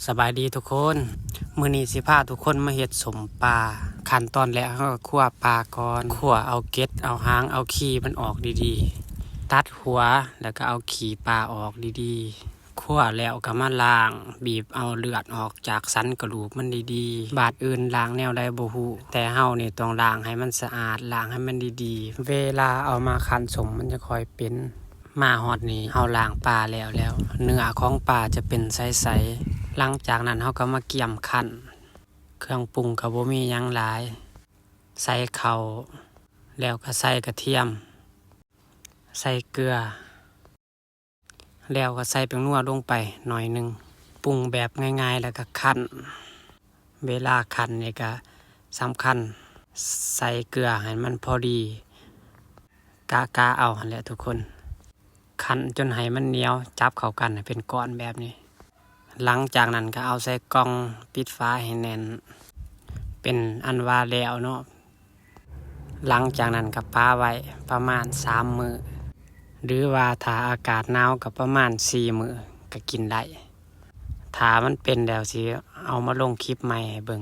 ສະບາຍດີທຸກຄົນ ມື້ນີ້ຊິພາທຸກຄົນມາເຮັດສົ້ມປາ. ຂັ້ນຕອນແລກເຮົາກໍຂົ້ວປາກ່ອນ ຂົ້ວເອົາເກັດ ເອົາຫາງ ເອົາຂີ້ມັນອອກດີໆ ຕັດຫົວ ແລ້ວກໍເອົາຂີ້ປາອອກດີໆ. ຂົ້ວແລ້ວກໍມາລ້າງ ບີບເອົາເລືອດອອກຈາກສັນກະດູກມັນດີໆ. ບາດອື່ນລ້າງແນວໃດບໍ່ຮູ້ ແຕ່ເຮົານີ້ຕ້ອງລ້າງໃຫ້ມັນສະອາດ ລ້າງໃຫ້ມັນດີໆ ເວລາເອົາມາຄັ້ນສົ້ມມັນຈະຄ່ອຍເປັນ. ມາຮອດນີ້ເຮົາລ້າງປາແລ້ວແລ້ວ ເນື້ອຂອງປາຈະເປັນໃສໆ. ຫຼັງຈາກນັ້ນເຮົາກໍມາກຽມຄັ້ນ ເຄື່ອງປຸງກໍບໍ່ມີຫຍັງຫຼາຍ ໃສ່ເຂົ້າ ແລ້ວກໍໃສ່ກະທຽມ ໃສ່ເກືອ ແລ້ວກໍໃສ່ແປ້ງນົວລົງໄປໜ້ອຍໜຶ່ງ ປຸງແບບງ່າຍໆ ແລ້ວກໍຄັ້ນ. ເວລາຄັ້ນນີ້ກໍສຳຄັນ ໃສ່ເກືອໃຫ້ມັນພໍດີ ກະກະເອົາຫັ້ນແຫຼະທຸກຄົນ. ຄັ້ນຈົນໃຫ້ມັນໜຽວ ຈັບເຂົ້າກັນໃຫ້ເປັນກ້ອນແບບນີ້. ຫຼັງຈາກນັ້ນກໍເອົາໃສ່ກ່ອງ ປິດຝາໃຫ້ແໜ້ນ ເປັນອັນວ່າແລ້ວເນາະ. ຫຼັງຈາກນັ້ນກໍປະໄວ້ປະມານສາມມື້ ຫຼືວ່າຖ້າອາກາດໜາວກໍປະມານສີ່ມື້ກໍກິນໄດ້. ຖ້າມັນເປັນແລ້ວຊິເອົາມາລົງຄລິບໃໝ່ໃຫ້ເບິ່ງ.